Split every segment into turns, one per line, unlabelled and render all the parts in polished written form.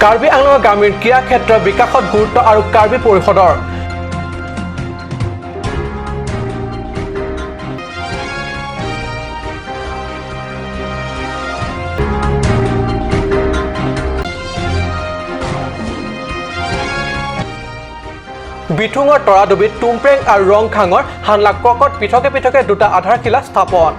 কাৰ্বি আংলঙৰ গ্ৰামীণ ক্ৰীড়া ক্ষেত্ৰৰ বিকাশত গুৰুত্ব আৰু কাৰ্বি পৰিষদৰ। বিথুঙৰ তৰাডুবিত টুমপ্ৰেং আৰু ৰংখাঙৰ হানলা ক্ৰকত পৃথকে পৃথকে দুটা আধাৰশিলা স্থাপন।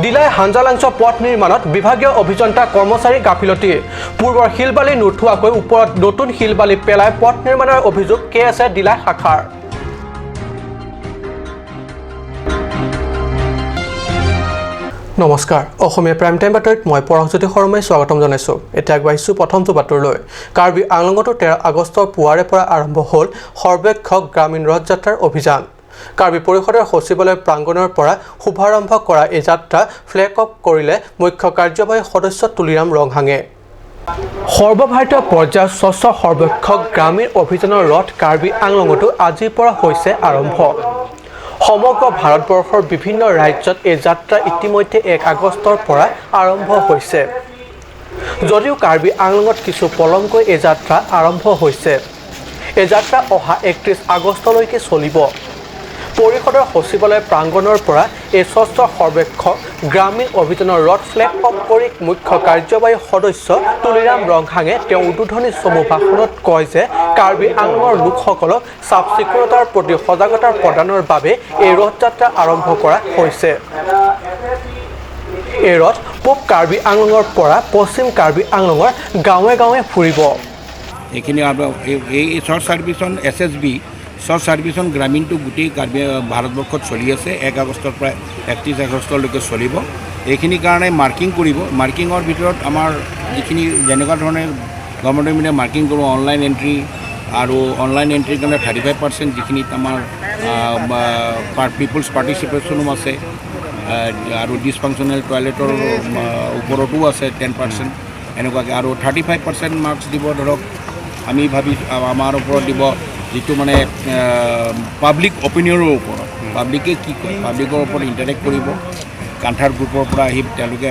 দিলাই হাঞ্জালাংছ পথ নিৰ্মাণত বিভাগীয় অভিযন্তা কৰ্মচাৰী গাফিলতি। পূৰ্বৰ শিলবালি নুঠোৱাকৈ ওপৰত নতুন শিলবালি পেলাই পথ নিৰ্মাণৰ অভিযোগ কে এছ এ দিলাই শাখাৰ। নমস্কাৰ, অসমীয়া প্ৰাইম টাইম বাতৰিত মই পৰশজ্যোতি শৰ্মাই স্বাগতম জনাইছোঁ। এতিয়া আগবাঢ়িছোঁ প্ৰথমটো বাতৰিলৈ। কাৰ্বি আংলঙতো 13 আগষ্টৰ পুৱাৰে পৰা আৰম্ভ হ'ল সৰ্বেক্ষক গ্ৰামীণ ৰথযাত্ৰাৰ অভিযান। কাৰ্বি পৰিষদৰ সচিবালয় প্ৰাংগণৰ পৰা শুভাৰম্ভ কৰা এই যাত্ৰা ফ্লেগ অফ কৰিলে মুখ্য কাৰ্যবাহী সদস্য তুলিৰাম ৰংহাঙে। সৰ্বভাৰতীয় পৰ্যায়ৰ স্বচ্ছ সৰ্বেক্ষক গ্ৰামীণ অভিযানৰ ৰথ কাৰ্বি আংলঙতো আজিৰ পৰা হৈছে আৰম্ভ। সমগ্ৰ ভাৰতবৰ্ষৰ বিভিন্ন ৰাজ্যত এই যাত্ৰা ইতিমধ্যে 1 আগষ্টৰ পৰা আৰম্ভ হৈছে যদিও কাৰ্বি আংলঙত কিছু পলমকৈ এই যাত্ৰা আৰম্ভ হৈছে। এই যাত্ৰা অহা 31 আগষ্টলৈকে চলিব। পৰিষদৰ সচিবালয় প্ৰাংগণৰ পৰা এই স্বচ্ছ সৰ্বেক্ষক গ্ৰামীণ অভিযানৰ ৰথ ফ্লেগ অফ কৰি মুখ্য কাৰ্যবাহী সদস্য তুলিৰাম ৰংহাঙে তেওঁ উদ্বোধনী চমু ভাষণত কয় যে কাৰ্বি আংলঙৰ লোকসকলক চাফ চিকুণতাৰ প্ৰতি সজাগতা প্ৰদানৰ বাবে এই ৰথযাত্ৰা আৰম্ভ কৰা হৈছে। এই ৰথ পূব কাৰ্বি আংলঙৰ পৰা পশ্চিম কাৰ্বি আংলঙৰ গাঁৱে গাঁৱে ফুৰিব।
এইখিনি এই স্বচ্ছ সৰ্বেক্ষণ এছ এছ বি স্বচ্ছ সৰ্বেক্ষণ গ্ৰামীণটো গোটেই কাৰ্বি ভাৰতবৰ্ষত চলি আছে। 1 আগষ্টৰ পৰা 31 আগষ্টলৈকে চলিব। এইখিনিৰ কাৰণে মাৰ্কিং কৰিব। মাৰ্কিঙৰ ভিতৰত আমাৰ যিখিনি যেনেকুৱা ধৰণে গভৰ্ণমেণ্টে মানে মাৰ্কিং কৰোঁ, অনলাইন এণ্ট্ৰি আৰু অনলাইন এণ্ট্ৰিৰ কাৰণে 35% যিখিনিত আমাৰ পিপুলছ পাৰ্টিচিপেশ্যনো আছে আৰু ডিছফাংচনেল টয়লেটৰ ওপৰতো আছে 10% এনেকুৱাকৈ আৰু 35% মাৰ্কছ দিব। ধৰক আমি ভাবি আমাৰ ওপৰত দিব যিটো মানে পাব্লিক অপিনিয়নৰ ওপৰত, পাব্লিকে কি কয়, পাব্লিকৰ ওপৰত ইণ্টাৰেক্ট কৰিব। কান্থাৰ গ্ৰুপৰ পৰা আহি তেওঁলোকে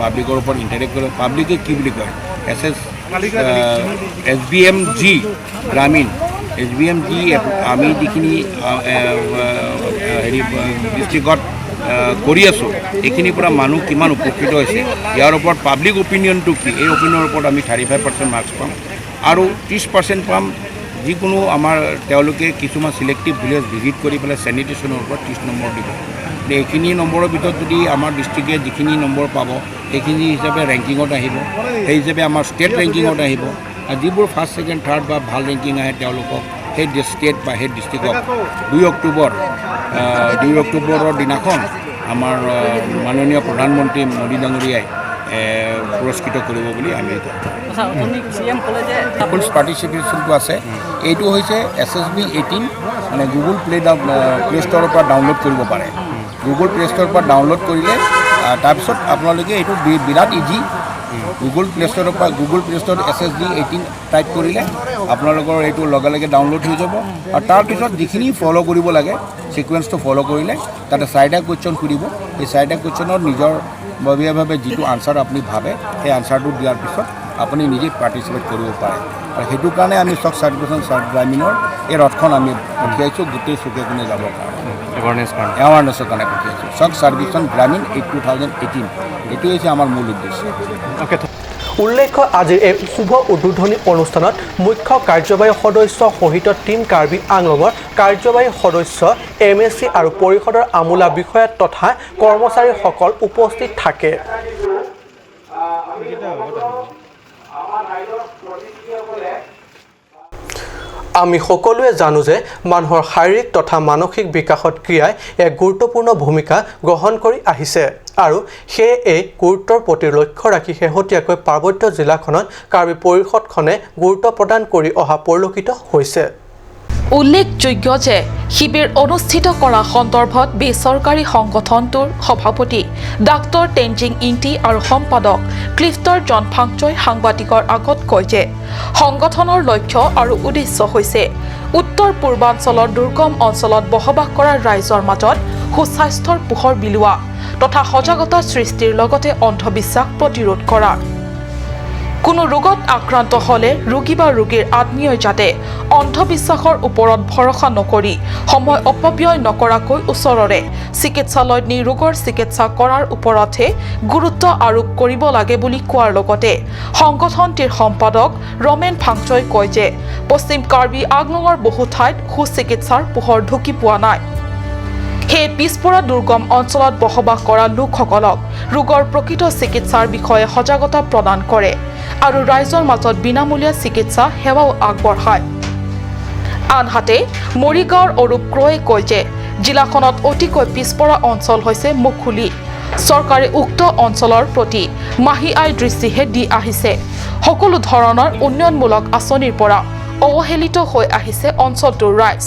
পাব্লিকৰ ওপৰত ইণ্টাৰেক্ট কৰিব। পাব্লিকে কি বুলি কয়, S S S B M G গ্ৰামীণ এছ বি এম জি আমি যিখিনি হেৰি ডিষ্ট্ৰিক্টত কৰি আছোঁ, এইখিনিৰ পৰা মানুহ কিমান উপকৃত হৈছে, ইয়াৰ ওপৰত পাব্লিক অপিনিয়নটো কি, এই অপিনিয়নৰ ওপৰত আমি 35% মাৰ্কছ পাম আৰু 30% পাম যিকোনো আমাৰ তেওঁলোকে কিছুমান চিলেক্টিভ ভিলেজ ভিজিট কৰি পেলাই চেনিটেশ্যনৰ ওপৰত 30 নম্বৰ দিব। এইখিনি নম্বৰৰ ভিতৰত যদি আমাৰ ডিষ্ট্ৰিক্টে যিখিনি নম্বৰ পাব সেইখিনি হিচাপে ৰেংকিঙত আহিব, সেই হিচাপে আমাৰ ষ্টেট ৰেংকিঙত আহিব। আৰু যিবোৰ ফাৰ্ষ্ট ছেকেণ্ড থাৰ্ড বা ভাল ৰেংকিং আহে তেওঁলোকক সেই ষ্টেট বা সেই ডিষ্ট্ৰিক্টক 2 অক্টোবৰৰ দিনাখন আমাৰ মাননীয় প্ৰধানমন্ত্ৰী মোদী ডাঙৰীয়াই পুৰস্কৃত কৰিব বুলি আমি পিপুলছ পাৰ্টিচিপেশ্যনটো আছে। এইটো হৈছে এছ এছ বি 18, মানে গুগল প্লে প্লে ষ্ট'ৰৰ পৰা ডাউনলোড কৰিব পাৰে। গুগল প্লে ষ্ট'ৰৰ পৰা ডাউনলোড কৰিলে তাৰপিছত আপোনালোকে এইটো বিৰাট ইজি। গুগল প্লে ষ্ট'ৰৰ পৰা গুগল প্লে ষ্ট'ৰত এছ এছ ডি 18 টাইপ কৰিলে আপোনালোকৰ এইটো লগে লগে ডাউনলোড হৈ যাব। আৰু তাৰপিছত যিখিনি ফ'ল' কৰিব লাগে ছিকুৱেঞ্চটো ফ'ল' কৰিলে তাতে 4টা কুৱেশ্যন সুধিব। এই 4টা কুৱেশ্যনৰ নিজৰ ববীয়াভাৱে যিটো আনচাৰ আপুনি ভাবে সেই আনচাৰটো দিয়াৰ পিছত আপুনি নিজে পাৰ্টিচিপেট কৰিব পাৰে। আৰু সেইটো কাৰণে আমি স্বচ্ছ সৰ্বেক্ষণ গ্ৰামীণৰ এই ৰথখন আমি পঠিয়াইছোঁ গোটেই চুকে কোণে যাবৰ কাৰণে, এৱাৰনেছৰ কাৰণে পঠিয়াইছোঁ। স্বচ্ছ সৰ্বেক্ষণ গ্ৰামীণ 2018, এইটোৱে হৈছে আমাৰ মূল উদ্দেশ্য।
উল্লেখ্য আজিৰ এই শুভ উদ্বোধনী অনুষ্ঠানত মুখ্য কাৰ্যবাহী সদস্য সহিত টীম কাৰ্বি আংলঙৰ কাৰ্যবাহী সদস্য, এম এছ চি আৰু পৰিষদৰ আমোলা বিষয়া তথা কৰ্মচাৰীসকল উপস্থিত থাকে। আমি সকলোৱে জানো যে মানুহৰ শাৰীৰিক তথা মানসিক বিকাশত ক্ৰীড়াই এক গুৰুত্বপূৰ্ণ ভূমিকা গ্ৰহণ কৰি আহিছে আৰু সেয়ে এই গুৰুত্বৰ প্ৰতি লক্ষ্য ৰাখি শেহতীয়াকৈ পাৰ্বত্য জিলাখনত কাৰ্বি পৰিষদখনে গুৰুত্ব প্ৰদান কৰি অহা পৰিলক্ষিত হৈছে।
উল্লেখযোগ্য যে শিবিৰ অনুষ্ঠিত কৰা সন্দৰ্ভত বেচৰকাৰী সংগঠনটোৰ সভাপতি ডাক্তৰ টেনজিং ইংটি আৰু সম্পাদক ক্লিফ্টৰ জন ফাংচই সাংবাদিকৰ আগত কয় যে সংগঠনৰ লক্ষ্য আৰু উদ্দেশ্য হৈছে উত্তৰ উত্তৰ পূৰ্বাঞ্চলৰ দুৰ্গম অঞ্চলত বসবাস কৰা ৰাইজৰ মাজত সুস্বাস্থ্যৰ পোহৰ বিলোৱা তথা সজাগতা সৃষ্টিৰ লগতে অন্ধবিশ্বাস প্ৰতিৰোধ কৰা। কোনো ৰোগত আক্ৰান্ত হ'লে ৰোগী বা ৰোগীৰ আত্মীয়ই যাতে অন্ধবিশ্বাসৰ ওপৰত ভৰসা নকৰি সময় অপব্যয় নকৰাকৈ ওচৰৰে চিকিৎসালয়ত নি ৰোগৰ চিকিৎসা কৰাৰ ওপৰতহে গুৰুত্ব আৰোপ কৰিব লাগে বুলি কোৱাৰ লগতে সংগঠনটিৰ সম্পাদক ৰমেন ফাংচই কয় যে পশ্চিম কাৰ্বি আংলঙৰ বহু ঠাইত সুচিকিৎসাৰ পোহৰ ঢুকি পোৱা নাই। সেয়ে পিছপৰা দুৰ্গম অঞ্চলত বসবাস কৰা লোকসকলক ৰোগৰ প্ৰকৃত চিকিৎসাৰ বিষয়ে সজাগতা প্ৰদান কৰে আৰু ৰাইজৰ মাজত বিনামূলীয়া চিকিৎসা সেৱাও আগবঢ়ায়। আনহাতে মৰিগাঁৱৰ অৰূপ ক্ৰয়ে কয় যে জিলাখনত অতিকৈ পিছপৰা অঞ্চল হৈছে মখুলি। চৰকাৰে উক্ত অঞ্চলৰ প্ৰতি মাহী আই দৃষ্টিহে দি আহিছে। সকলো ধৰণৰ উন্নয়নমূলক আঁচনিৰ পৰা অৱহেলিত হৈ আহিছে অঞ্চলটোৰ ৰাইজ।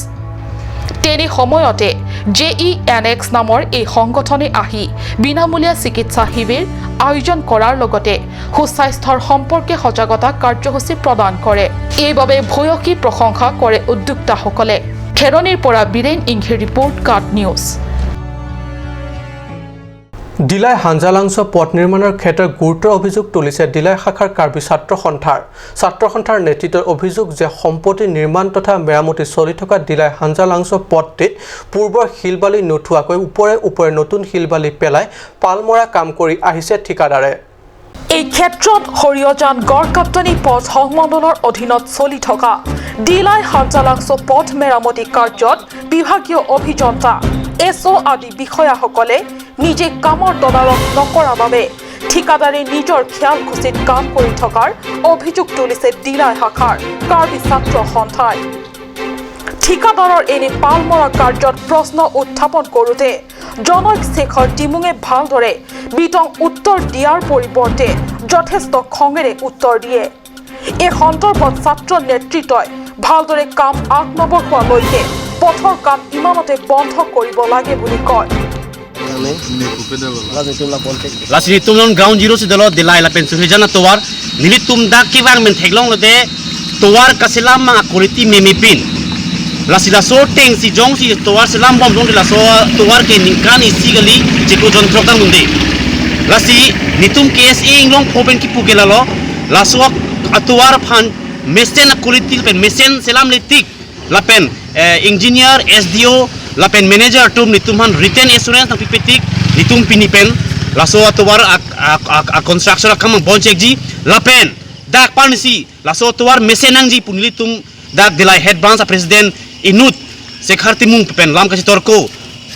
তেনে সময়তে জেইএনএক্স নামৰ এই সংগঠনে আহি বিনামূলীয়া চিকিৎসা শিবিৰ আয়োজন কৰাৰ লগতে সুস্বাস্থ্যৰ সম্পৰ্কে সজাগতা কাৰ্যসূচী প্ৰদান কৰে। এইবাবে ভূয়সী প্ৰশংসা কৰে উদ্যোক্তাসকলে। খেৰণিৰ পৰা বীৰেণ ইংহিৰ ৰিপৰ্ট, কাট নিউজ।
ডিলাই হাঞ্জালাংছ পথ নিৰ্মাণৰ ক্ষেত্ৰত গুৰুতৰ অভিযোগ তুলিছে ডিলাই শাখাৰ কাৰ্বি ছাত্ৰ সন্থাৰ। ছাত্ৰ সন্থাৰ নেতৃত্বৰ অভিযোগ যে সম্পত্তি নিৰ্মাণ তথা মেৰামতি চলি থকা ডিলাই হাঞ্জালাংছ পথটিত পূৰ্বৰ শিলবালি নুঠোৱাকৈ ওপৰে ওপৰে নতুন শিলবালি পেলাই পালমৰা কাম কৰি আহিছে ঠিকাদাৰে।
এই ক্ষেত্ৰত সৰিয়হজান গড়কাপ্তানি পথ সংমণ্ডলৰ অধীনত চলি থকা ডিলাই হাঞ্জালাংছ পথ মেৰামতি কাৰ্যত বিভাগীয় অভিযন্তা, এছ অ' আদি বিষয়াসকলে নিজে কামৰ তদাৰক নকৰাৰ বাবে ঠিকাদাৰে নিজৰ খেয়াল খুচিত কাম কৰি থকাৰ অভিযোগ তুলিছে ডিলাই শাখাৰ কাৰ্বি ছাত্ৰ সন্থাই। ঠিকাদাৰৰ এনে পালমৰা কাৰ্যত প্ৰশ্ন উত্থাপন কৰোঁতে জনৈক শেখৰ টিমুঙে ভালদৰে বিতং উত্তৰ দিয়াৰ পৰিৱৰ্তে যথেষ্ট খঙেৰে উত্তৰ দিয়ে। এই সন্দৰ্ভত ছাত্ৰ নেতৃত্বই ভালদৰে কাম আগনবঢ়োৱালৈকে পথৰ কাম ইমানতে বন্ধ কৰিব লাগে বুলি কয়।
Lasi tumlon ground zero si dalo dilai la pensu hijana towar nili tum dak kiwang men theklong lo de towar kasilam ma quality meme pin lasi la so teng si jong si towar silam bom jong de la so towar ke ningkan isi gali jeko jontro tang munde lasi nitum KSA inglong phopen ki pukela lo la so towar phan mesen quality pen mesen selam le tik la pen engineer SDO la pen manager tum nitum han written assurance na pipetik nitum pinipen laso atowar a construction akam bonchek ji lapen dak panisi laso atowar mesenang ji punili tum dak dilai head branch a president inut sekhar timung pen lam kasi torko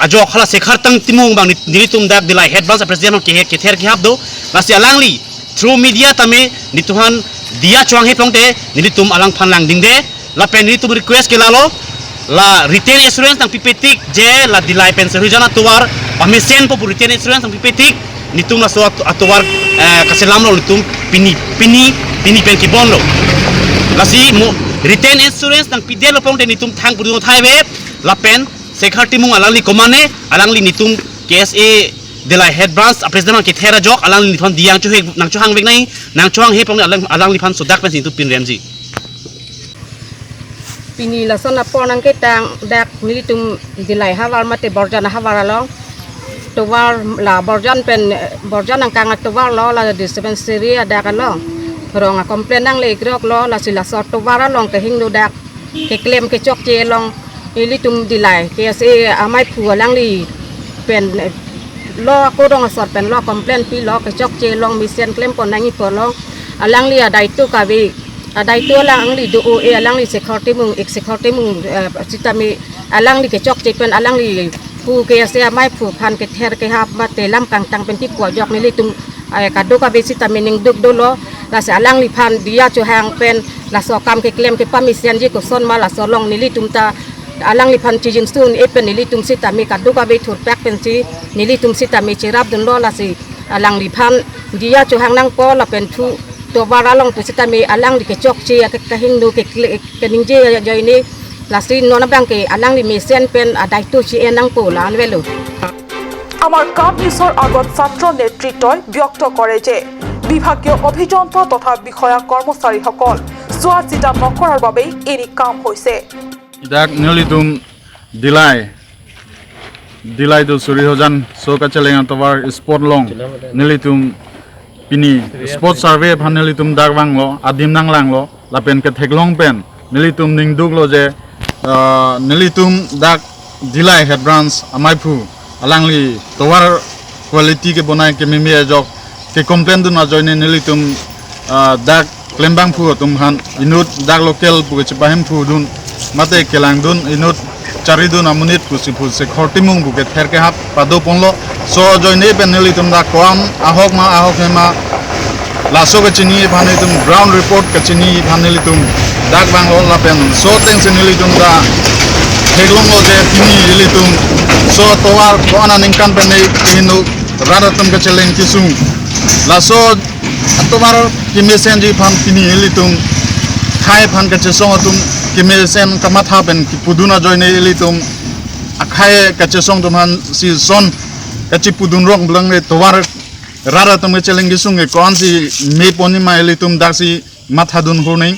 ajo khala sekhar tang timung bang nili tum dak dilai head branch a president ke ke ther ki hab do lasi alangli through media tame nituhan dia chuang he plongte nili tum alang phan lang ding de lapen nili tum request ke lalo la retain assurance tang pipetik je la dilai pen serujana towar pamesen po retain assurance tang pipetik nitum la so atowar kaselam lo nitum pini pini pini pen ki bon lo lasi mo retain assurance tang pidel pong de nitum thang puru thai we la pen sekhar timung alangli komane alangli nitum KSA delai head branch a president ke thera jok alangli nithon diang chu he nang chu hang vek nai nang chuang he pong alang alangli phan sodak pen nitum pin remji
pini la sona ponang ke tang dak nilitum dilai hawar mate borjana hawar along towar la borjan pen borjan ang kang towar lo la dispensary dak along rong a complain nang le grok lo la sila sor towar along ke hing do dak ke claim ke chok che long nilitum dilai ke se amai phu lang li pen lo ko rong sor pen lo complain pi lo ke chok che long mission claim pon nang i por long alang li adai tu ka vi adai tu lang li do e alang li security mung ek security mung sitami alang li ke chok che pen alang li pu ke se mai phu phan ke ther ke hap ma te lam kang tang pen ti kwa jok ni li tum ai ka do ka be sitami ning duk do lo la se alang li phan dia chu hang pen la so kam ke claim ke permission ji ko son ma la so long ni li tum ta alang li phan chi jing sun e pen ni li tum sitami ka do ka be thur pak pen chi ni li tum sitami chi rap dun lo la si alang li phan dia chu hang nang po la pen thuตัววาระลองตุสิตามีอลังดิเกจอกเชียกะหิงดูเกกนิงเจียจอยนี่ลาซินนบางเกอลังดิมีเส้นเป็นอดายตุชีเอนังปูลานเวลุ
আমাৰ cup নিউজৰ আগত ছাত্ৰ নেতৃত্বই ব্যক্ত কৰে যে বিভাগীয় অভিযন্তা তথা বিষয়া কৰ্মচাৰীসকল চোৱা চিতা নকৰাৰ বাবেই এনে কাম হৈছে।
Dak nilitum dilai dilai do suri hojan so ka cheleng tower sport long nilitum pini sport survey phan nilitum dak bang lo adim nang lang lo lapen ke theklong pen nilitum ningduk lo je nilitum dak dilai head branch amaipu alangli tower quality ke bonai ke mimi jok ke complain du na joine nilitum dak klembang phu tum han inut dak local pu ke pahem phu dun mate kelang dun inut chari dun amunit pusi phu se khortimung bu ke ther ke hap pado ponlo so joine pen nilitum dak koam ahok ma ahok hema laso ke chini phane tum ground report ke chini phane litum dak bang lo la pen so teng se nilitum da heglong lo je pini litum so towar ko ana ningkan pen hinu radatum ke cheleng kisung laso tomar kimesen ji phan pini litum khai phan ke chesong tum kimesen kamatha pen ki puduna joine litum akhai ke chesong tum han si son ke chi pudun rong blang le towar radatum ke cheleng kisung ke kon si me poni ma litum dak si matha dun ho nei।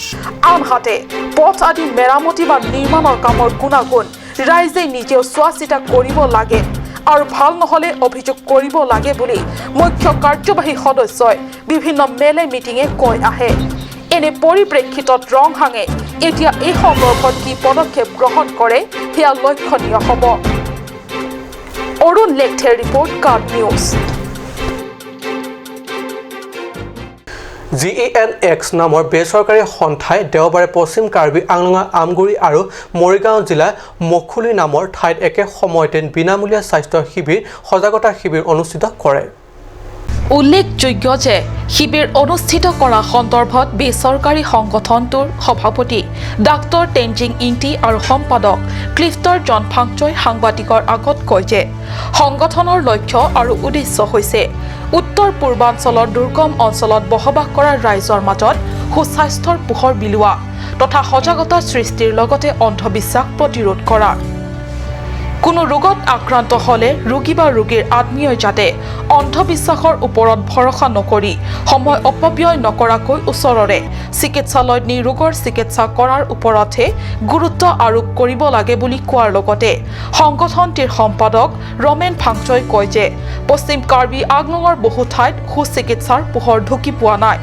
আনহাতে পথ আদি মেৰামতি বা নিৰ্মাণৰ কামৰ গুণাগুণ ৰাইজে নিজেও চোৱা চিতা কৰিব লাগে আৰু ভাল নহ'লে অভিযোগ কৰিব লাগে বুলি মুখ্য কাৰ্যবাহী সদস্যই বিভিন্ন মেলে মিটিঙে কৈ আহে। এনে পৰিপ্ৰেক্ষিতত ৰংহাঙে এতিয়া এই সন্দৰ্ভত কি পদক্ষেপ গ্ৰহণ কৰে সেয়া লক্ষণীয় হ'ব। অৰুণ লেখথেৰ ৰিপৰ্ট, কাৰ্ড নিউজ।
GENX নামৰ বেচৰকাৰী সন্থাই দেওবাৰে পশ্চিম কাৰ্বি আংলঙৰ আমগুৰি আৰু মৰিগাঁও জিলাৰ মখুলি নামৰ ঠাইত একে সময়তে বিনামূলীয়া স্বাস্থ্য শিবিৰ সজাগতা শিবিৰ অনুষ্ঠিত কৰে।
উল্লেখযোগ্য যে শিবিৰ অনুষ্ঠিত কৰা সন্দৰ্ভত বেচৰকাৰী সংগঠনটোৰ সভাপতি ডাক্তৰ টেনজিং ইংটি আৰু সম্পাদক ক্লিফটৰ জন ফাংচই সাংবাদিকৰ আগত কয় যে সংগঠনৰ লক্ষ্য আৰু উদ্দেশ্য হৈছে উত্তৰ পূৰ্বাঞ্চলৰ দুৰ্গম অঞ্চলত বসবাস কৰা ৰাইজৰ মাজত সুস্বাস্থ্যৰ পোহৰ বিলোৱা তথা সজাগতা সৃষ্টিৰ লগতে অন্ধবিশ্বাস প্ৰতিৰোধ কৰা। কোনো ৰোগত আক্ৰান্ত হ'লে ৰোগী বা ৰোগীৰ আত্মীয়ই যাতে অন্ধবিশ্বাসৰ ওপৰত ভৰসা নকৰি সময় অপব্যয় নকৰাকৈ ওচৰৰে চিকিৎসালয়ত নি ৰোগৰ চিকিৎসা কৰাৰ ওপৰতহে গুৰুত্ব আৰোপ কৰিব লাগে বুলি কোৱাৰ লগতে সংগঠনটিৰ সম্পাদক ৰমেন ফাংচই কয় যে পশ্চিম কাৰ্বি আংলঙৰ বহু ঠাইত সুচিকিৎসাৰ পোহৰ ঢুকি পোৱা নাই।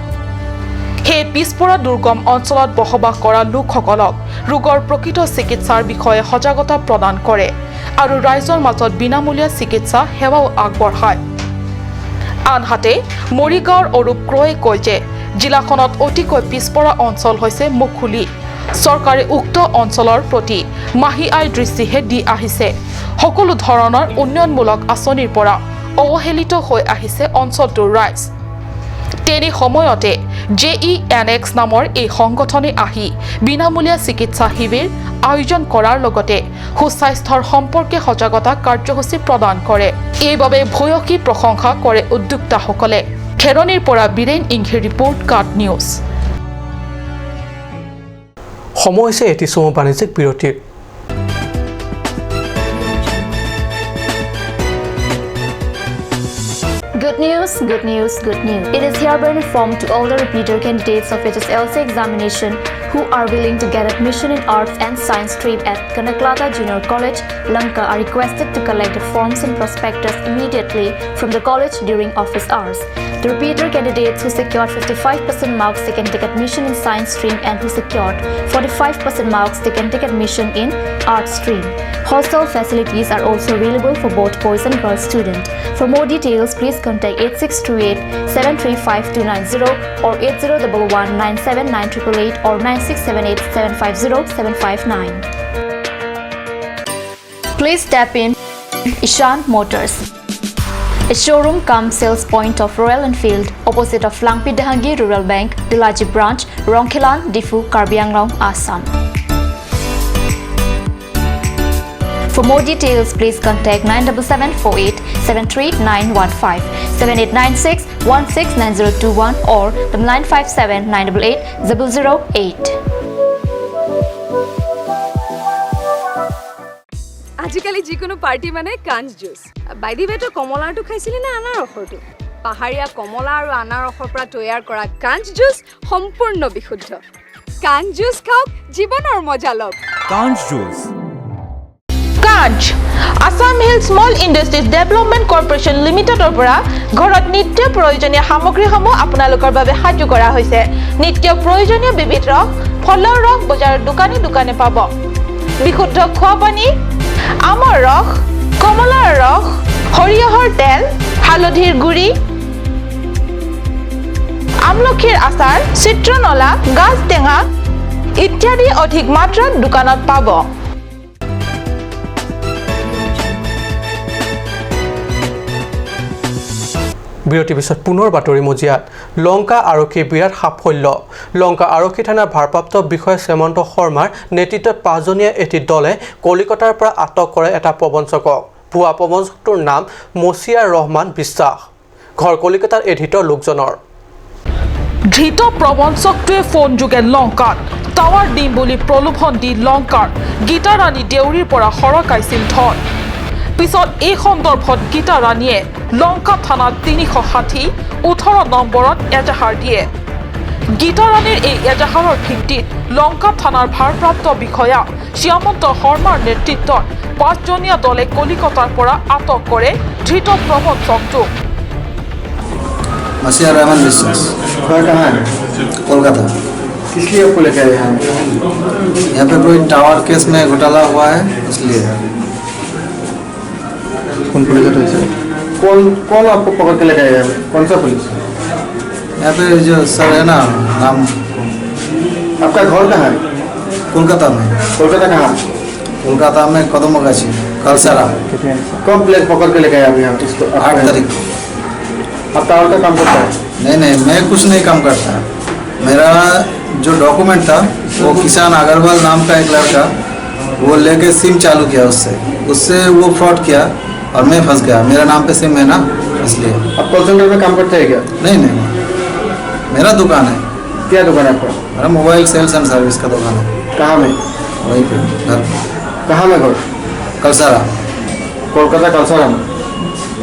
সেয়ে পিছপৰা দুৰ্গম অঞ্চলত বসবাস কৰা লোকসকলক ৰোগৰ প্ৰকৃত চিকিৎসাৰ বিষয়ে সজাগতা প্ৰদান কৰে আৰু ৰাইজৰ মাজত বিনামূলীয়া চিকিৎসা সেৱাও আগবঢ়ায়। আনহাতে মৰিগাঁৱৰ অৰূপ ক্ৰয়ে কয় যে জিলাখনত অতিকৈ পিছপৰা অঞ্চল হৈছে মখুলি। চৰকাৰে উক্ত অঞ্চলৰ প্ৰতি মাহী আই দৃষ্টিহে দি আহিছে। সকলো ধৰণৰ উন্নয়নমূলক আঁচনিৰ পৰা অৱহেলিত হৈ আহিছে অঞ্চলটোৰ ৰাইজ। তেনে সময়তে JENX নামৰ এই সংগঠনে আহি বিনামূলীয়া চিকিৎসা শিবিৰ আয়োজন কৰাৰ লগতে সুস্বাস্থ্যৰ সম্পৰ্কে সজাগতা কাৰ্যসূচী প্ৰদান কৰে। এইবাবে ভূয়সী প্ৰশংসা কৰে উদ্যোক্তাসকলে। খেৰণিৰ পৰা বীৰেন ইংহিৰ ৰিপৰ্ট, কাট নিউজ।
সময় হৈছে এটি চমু বাণিজ্যিক বিৰতিৰ।
Good news, good news, good news. It is hereby informed to all the repeater candidates of HSLC examination who are willing to get admission in Arts and Science stream at Kanaklata Junior College, Lanka are requested to collect the forms and prospectus immediately from the college during office hours. The repeater candidates who secured 55% marks, they can take admission in Science stream, and who secured 45% marks, they can take admission in Arts stream. Hostel facilities are also available for both boys and girls students. For more details, please contact 8628 735290 or 8011 97988 or 9678 750 759. Please step in Ishan Motors, a showroom cum sales point of Royal Enfield, opposite of Langpi Dahangi Rural Bank, Dilaji Branch, Rongkhilan, Difu, Karbi Anglong, Assam. For more details, please contact 97748 73915, 7896 169021 or 957 988 008.
আজিকালি যিকোনো party মানে কাঞ্চ juice. By the ৱে, তই কমলাৰটো খাইছিলি নে আনাৰসৰটো? পাহাৰীয়া কমলা আৰু আনাৰসৰ পৰা তৈয়াৰ কৰা কাঞ্চ জুচ সম্পূৰ্ণ বিশুদ্ধ। কাঞ্চ জুচ খাওক, জীৱনৰ মজা লওক।
Kanch juice.
Kanch Assam Hill Small Industries Development Corporation লিমিটেডৰ পৰা ঘৰত নিত্য প্ৰয়োজনীয় সামগ্ৰীসমূহ আপোনালোকৰ বাবে সাজু কৰা হৈছে। নিত্য প্ৰয়োজনীয় বিবিধ ৰস, ফলৰ ৰস বজাৰৰ দোকানে দোকানে পাব। বিশুদ্ধ খোৱা পানী, আমৰ ৰস, কমলাৰ ৰস, সৰিয়হৰ তেল, হালধিৰ গুড়ি, আমলখিৰ আচাৰ, চিত্ৰনলা, গাজ টেঙা ইত্যাদি অধিক মাত্ৰাত দোকানত পাব।
বিৰতিৰ পিছত পুনৰ বাতৰি মজিয়াত। লংকা আৰক্ষীৰ বিৰাট সাফল্য। লংকা আৰক্ষী থানাৰ ভাৰপ্ৰাপ্ত বিষয়া শ্যামন্ত শৰ্মাৰ নেতৃত্বত 5জনীয়া এটি দলে কলিকতাৰ পৰা আটক কৰে এটা প্ৰবঞ্চকক। ভুৱা প্ৰবঞ্চকটোৰ নাম মছিয়াৰ ৰহমান বিশ্বাস, ঘৰ কলিকতাৰ এই ধৃত লোকজনৰ।
ধৃত প্ৰবঞ্চকটোৱে ফোনযোগে লংকাত টাৱাৰ দিম বুলি প্ৰলোভন দি লংকাৰ গীতা ৰাণী দেউৰীৰ পৰা সৰকাইছিল ধন। পিছত এই সন্দৰ্ভত গীতা ৰাণীয়ে লংকা থানাত 360-18 নম্বৰত এজাহাৰ দিয়ে। গীতা ৰাণীৰ এই এজাহাৰৰ ভিত্তিত লংকা থানাৰ ভাৰপ্ৰাপ্ত বিষয়া শ্যামন্ত শৰ্মাৰ নেতৃত্বত 5জনীয়া দলে কলিকতাৰ পৰা আটক কৰে ধৃত প্ৰবঞ্চকটোক।
मसिया रहमान विश्वास।
घर कहाँ है?
कोलकाता।
किस लिए आपको लेकर आए यहाँ?
यहाँ पे कोई टावर केस में घोटाला हुआ है, इसलिए।
कौन पुलिस? कौन कौन आपको पकड़ के लेकर आया है? कौन सा पुलिस?
यहाँ पे जो सर है ना, नाम।
आपका घर कहाँ है?
कोलकाता में।
कोलकाता कहाँ?
कोलकाता में कदमगाछी, कलसारा।
कब पकड़ के लेकर आया अभी यहाँ इसको?
8 तारीख को।
आप टावर का काम करता है?
नहीं नहीं, मैं कुछ नहीं काम करता। मेरा जो डॉक्यूमेंट था वो किसान अग्रवाल नाम का एक लड़का वो लेके सिम चालू किया, उससे उससे वो फ्रॉड किया और मैं फंस गया। मेरा नाम पे सिम है ना, इसलिए।
आप कॉल सेंटर में काम करते हैं क्या?
नहीं नहीं, मेरा दुकान है।
क्या दुकान है आपका?
मेरा मोबाइल सेल्स एंड सर्विस का दुकान है।
कहाँ में?
वहीं पे घर।
कहाँ में घर?
कलसारा।
कोलकाता कलसारा में।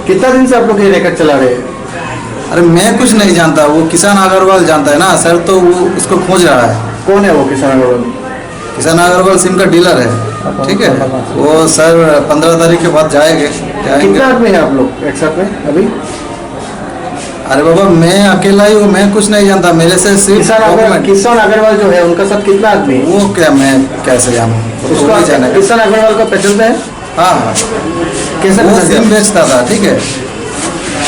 कितना दिन से आप लोग ये रैकेट चला रहे हैं?
अरे मैं कुछ नहीं जानता, वो किसान अग्रवाल जानता है ना सर, तो वो उसको खोज रहा है।
कौन है वो किसान अग्रवाल?
किसान अग्रवाल सिम का डीलर है। ठीक है, वो सर 15 तारीख के बाद जाएंगे।
कितना आदमी है आप लोग एक साथ में अभी?
अरे बाबा मैं अकेला ही हूँ, मैं कुछ नहीं जानता। मेरे से सिर्फ
किसान अग्रवाल जो है उनका साथ कितना आदमी है?
वो क्या मैं कैसे जानूँ?
उसको जाना। किसान अग्रवाल का पहचानते हैं?
हाँ हाँ।
कैसे?
वो सिम बेचता था, ठीक है,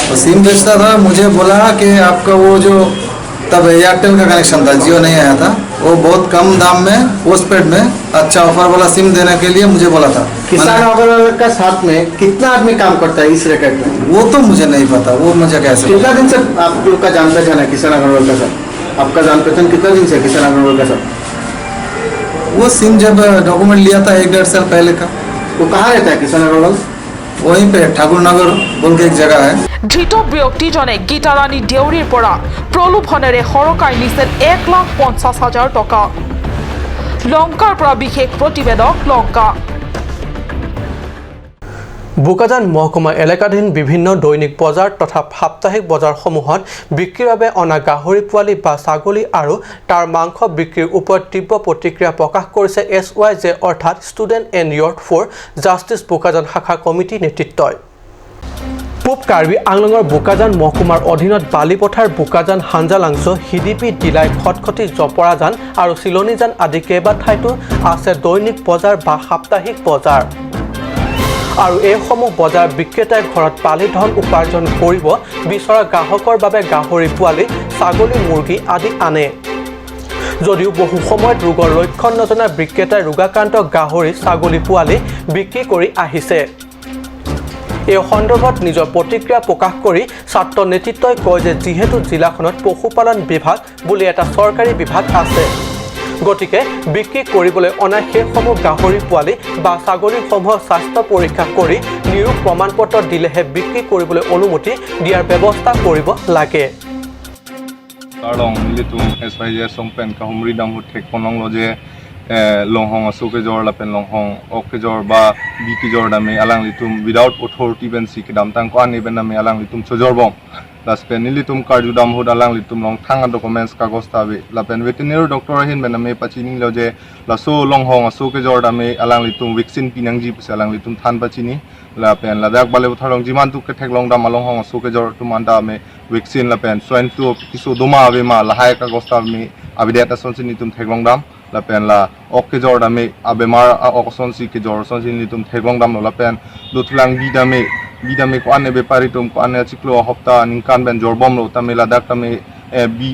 वो सिम बेचता था। मुझे बोला कि आपका वो जो तब एयरटेल का कनेक्शन था, जियो नहीं आया था, वो बहुत कम दाम में पोस्टपेड में अच्छा ऑफर वाला सिम देने के लिए मुझे बोला था।
किसान अग्रवाल का साथ में कितना आदमी काम करता है इस रैकेट में?
वो तो मुझे नहीं पता, वो मुझे कैसे।
कितना दिन से आप लोग का जान पहचान है किसान अग्रवाल का साथ? आपका जान पहचान कितना दिन से किसान अग्रवाल का साथ?
वो सिम जब डॉक्यूमेंट लिया था 1-1.5 साल पहले का।
वो कहाँ रहता है किसान अग्रवाल?
वहीं पे ठाकुर नगर बोल के एक जगह है।
ধৃত ব্যক্তিজনে গীতাৰাণী দেউৰীৰ পৰা প্ৰলোভনেৰে সৰকাই নিছিল 1,50,000 টকা। লংকাৰ পৰা বিশেষ প্ৰতিবেদক, লংকা।
বোকাজান মহকুমা এলেকাধীন বিভিন্ন দৈনিক বজাৰ তথা সাপ্তাহিক বজাৰসমূহত বিক্ৰীৰ বাবে অনা গাহৰি পোৱালি বা ছাগলী আৰু তাৰ মাংস বিক্ৰীৰ ওপৰত তীব্ৰ প্ৰতিক্ৰিয়া প্ৰকাশ কৰিছে এছ ৱাই জে অৰ্থাৎ Student and Youth for Justice Bokajan শাখা কমিটিৰ নেতৃত্বই। পূব কাৰ্বি আংলঙৰ বোকাজান মহকুমাৰ অধীনত বালিপথাৰ, বোকাজান, হাঞ্জালাংছ, হিদিপি, ডিলাই, খটখটি, জপৰাজান আৰু চিলনীজান আদি কেইবা ঠাইতো আছে দৈনিক বজাৰ বা সাপ্তাহিক বজাৰ। আৰু এইসমূহ বজাৰ বিক্ৰেতাই ঘৰত পালি ধন উপাৰ্জন কৰিব বিচৰা গ্ৰাহকৰ বাবে গাহৰি পোৱালি, ছাগলী, মুৰ্গী আদি আনে। যদিও বহু সময়ত ৰোগৰ লক্ষণ নজনা বিক্ৰেতাই ৰোগাক্ৰান্ত গাহৰি, ছাগলী পোৱালি বিক্ৰী কৰি আহিছে। এই সন্দৰ্ভত নিজৰ প্ৰতিক্ৰিয়া প্ৰকাশ কৰি ছাত্ৰ নেতৃত্বই কয় যে যিহেতু জিলাখনত পশুপালন বিভাগ বুলি এটা চৰকাৰী বিভাগ আছে, গতিকে বিক্ৰী কৰিবলৈ অনা সেইসমূহ গাহৰি পোৱালি বা ছাগলীসমূহৰ স্বাস্থ্য পৰীক্ষা কৰি নিৰোগ প্ৰমাণপত্ৰ দিলেহে বিক্ৰী কৰিবলৈ অনুমতি দিয়াৰ ব্যৱস্থা কৰিব লাগে।
Longhong asu ke jor la pen longhong ok ke jor ba bi ke jor dame alang litum without authority ben si ke dam tang ko ani ben dame alang litum chojor bom laspen nilitum karjudam hud alang litum long thanga documents kagos tabe lapen veterinary doctor hin ben ame pachini lo je laso long hong aso ke jor dame alang litum vaccine pinangji puse alang litum than pachini lapen ladak bale tharong jiman tu ke theklong dam along hong aso ke jor tumanda ame vaccine lapen swine flu kiso doma ave ma lahai kagos tabe abidet ason sin litum theklong dam lapen la ok ke jor dame abemar ok son si ke jor son sin litum theklong dam lapen lutlang bidame bidame ko ane bepari tum ko ane chiklo hopta ningkan ben jorbom lo tame ladak tame bi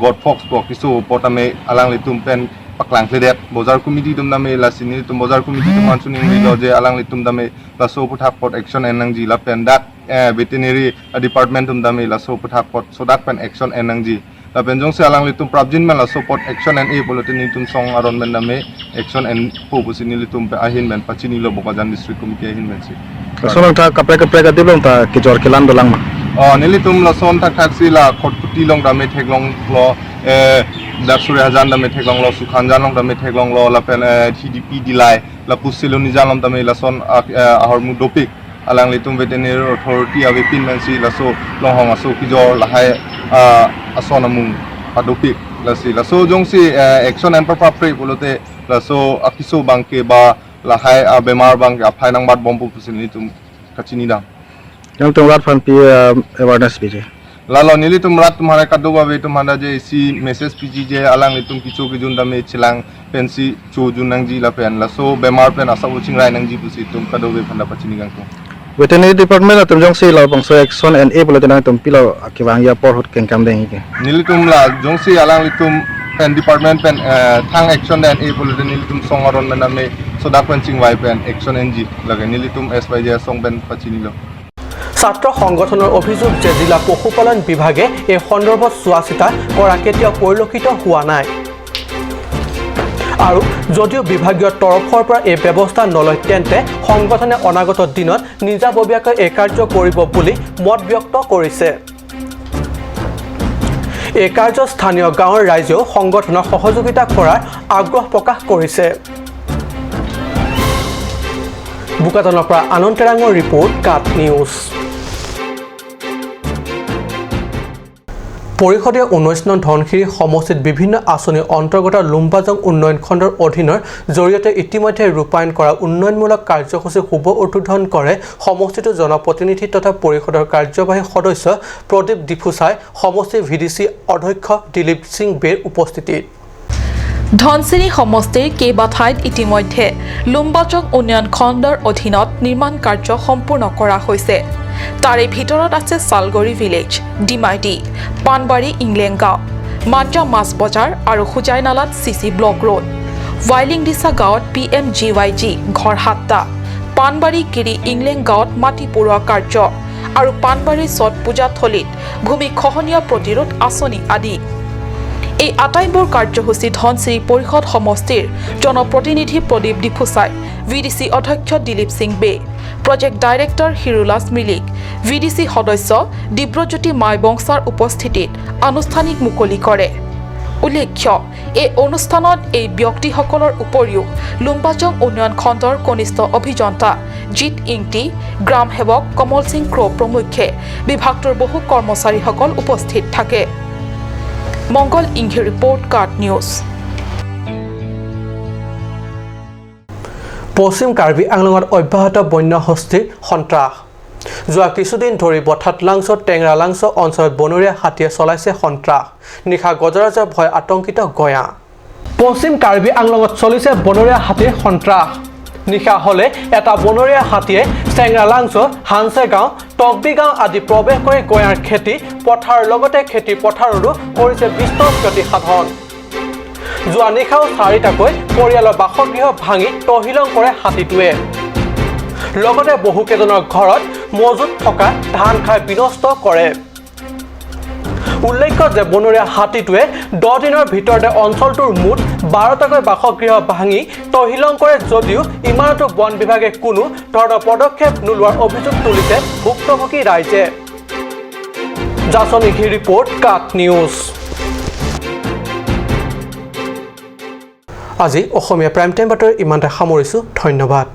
god fox ko kiso potame alang litum pen paklang kledet bozar committee tum name la sini tum bozar committee tum mansuning ni lo je alang litum dame la so puthak pot action enang ji la pen dak veterinary department tum dame la so puthak pot sodak pen action enang ji la pen jong se alang litum prabjin men la support action and e polotin litum song aron men dame action and po pusini litum pe ahin men pachini lo Bokajan district committee ahin men si
solong ta kapre kapre ka diblong ta kijor kelan dolang ma
nilitum la son thak thak si la khotputi long dame theklong lo dak suri hajan dame theklong lo sukhan janong dame theklong lo la pen TDP dilai la pusiloni janong dame la son ahor mu dopik alang litum veterinary authority ave pin men si la so long hong aso kijor la hai ason amung adopik la si la so jong si action and proper pre bolote la so akiso bangke ba la hai bemar bang aphai nang bat bompu pusini tum kachini dam
jang tum rat phan pi awareness bi je
la lo nili tum rat tumhara kadu ba tumhara je isi message piji je alang litum kicho ki jun dame chilang pensi cho jun nang ji la pen la so bemar pen asa uching rai nang ji pusi tum kadu be phanda pachini gang tum
veterinary department tum jong si la bangso action and e bolote nang tum pilo akiwang ya por hut keng kam deng ke
nili tum la jong si alang litum pen department pen thang action and e bolote nili tum song aron men ame sodak pen ching wai pen action ng lage nili tum syj song pen pachini lo
ছাত্ৰ সংগঠনৰ অভিযোগ যে জিলা পশুপালন বিভাগে এই সন্দৰ্ভত চোৱা-চিতা কৰা কেতিয়াও পৰিলক্ষিত হোৱা নাই আৰু যদিও বিভাগীয় তৰফৰ পৰা এই ব্যৱস্থা নলয় তেন্তে সংগঠনে অনাগত দিনত নিজাববীয়াকৈ এই কাৰ্য কৰিব বুলি মত ব্যক্ত কৰিছে। এই কাৰ্য স্থানীয় গাঁৱৰ ৰাইজেও সংগঠনক সহযোগিতা কৰাৰ আগ্ৰহ প্ৰকাশ কৰিছে। বোকাজানৰ পৰা আনন্দ তেৰাঙৰ ৰিপৰ্ট, কাট নিউজ। পৰিষদীয় 19 নং ধনশিৰি সমষ্টিত বিভিন্ন আঁচনিৰ অন্তৰ্গত লুম্বাজং উন্নয়ন খণ্ডৰ অধীনৰ জৰিয়তে ইতিমধ্যে ৰূপায়ণ কৰা উন্নয়নমূলক কাৰ্যসূচী শুভ উদ্বোধন কৰে সমষ্টিটোৰ জনপ্ৰতিনিধি তথা পৰিষদৰ কাৰ্যবাহী সদস্য প্ৰদীপ ডিফুচাই সমষ্টিৰ ভিডিচি অধ্যক্ষ দিলীপ সিং বেৰ উপস্থিতিত।
ধনশিৰি সমষ্টিৰ কেইবা ঠাইত ইতিমধ্যে লুম্বাজং উন্নয়ন খণ্ডৰ অধীনত নিৰ্মাণ কাৰ্য সম্পূৰ্ণ কৰা হৈছে। তাৰে ভিতৰত আছে চালগৰি ভিলেজ, ডিমাইডি, পানবাৰী ইংলেংগাঁও, মাঞ্জা মাছ বজাৰ আৰু হোজাইনালাত চি ব্লক ৰোড, ৱাইলিংডিছা গাঁৱত PMGYG ঘৰ 7টা, পানবাৰী গিৰি ইংলেং গাঁৱত মাটি পৰোৱা কাৰ্য আৰু পানবাৰী ছট পূজা থলীত ভূমি খহনীয়া প্ৰতিৰোধ আঁচনি আদি। এই আটাইবোৰ কাৰ্যসূচী ধনশিৰি পৰিষদ সমষ্টিৰ জনপ্ৰতিনিধি প্ৰদীপ ডিফুচাই, ভিডিচি অধ্যক্ষ দিলীপ সিং বে, প্ৰজেক্ট ডাইৰেক্টৰ হিৰুলাজ মিলিক, ভিডিচি সদস্য দিব্যজ্যোতি মাইবংছাৰ উপস্থিতিত আনুষ্ঠানিক মুকলি কৰে। উল্লেখ্য, এই অনুষ্ঠানত এই ব্যক্তিসকলৰ উপৰিও লুম্বাজং উন্নয়ন খণ্ডৰ কনিষ্ঠ অভিযন্তা জিত ইংটি, গ্ৰাম সেৱক কমল সিং ক্ৰ' প্ৰমুখ্যে বিভাগটোৰ বহু কৰ্মচাৰীসকল উপস্থিত থাকে। মংগল ইংহি ৰিপৰ্ট, কাট নিউজ।
পশ্চিম কাৰ্বি আংলঙত অব্যাহত বন্যহস্তীৰ সন্ত্ৰাস। যোৱা কিছুদিন ধৰি বঠাত লাংছ, টেংৰা লাংছ অঞ্চলত বনৰীয়া হাতীয়ে চলাইছে সন্ত্ৰাস। নিশা গজৰাজৰ ভয় আতংকিত গঞা। পশ্চিম কাৰ্বি আংলঙত চলিছে বনৰীয়া হাতীৰ সন্ত্ৰাস। নিশা হ'লে এটা বনৰীয়া হাতীয়ে চেংৰা লাংছ, হানছে গাঁও, টকবি গাঁও আদি প্ৰৱেশ কৰি গঞাৰ খেতি পথাৰৰ লগতে খেতি পথাৰৰো কৰিছে বিস্তৰ ক্ষতি সাধন। যোৱা নিশাও 4টাকৈ পৰিয়ালৰ বাসগৃহ ভাঙি তহিলং কৰে হাতীটোৱে। লগতে বহুকেইজনৰ ঘৰত মজুত থকা ধান খাই বিনষ্ট কৰে। উল্লেখ্য যে বনৰীয়া হাতীটোৱে 10 দিনৰ ভিতৰতে অঞ্চলটোৰ মুঠ 12টাকৈ বাসগৃহ ভাঙি তহিলং কৰে যদিও ইমানতো বন বিভাগে কোনো ধৰণৰ পদক্ষেপ নোলোৱাৰ অভিযোগ তুলিছে ভুক্তভোগী ৰাইজে। জাচন ইঘি ৰিপৰ্ট, কাট নিউজ। আজি অসমীয়া প্ৰাইম টাইম বাতৰি ইমানতে সামৰিছোঁ। ধন্যবাদ।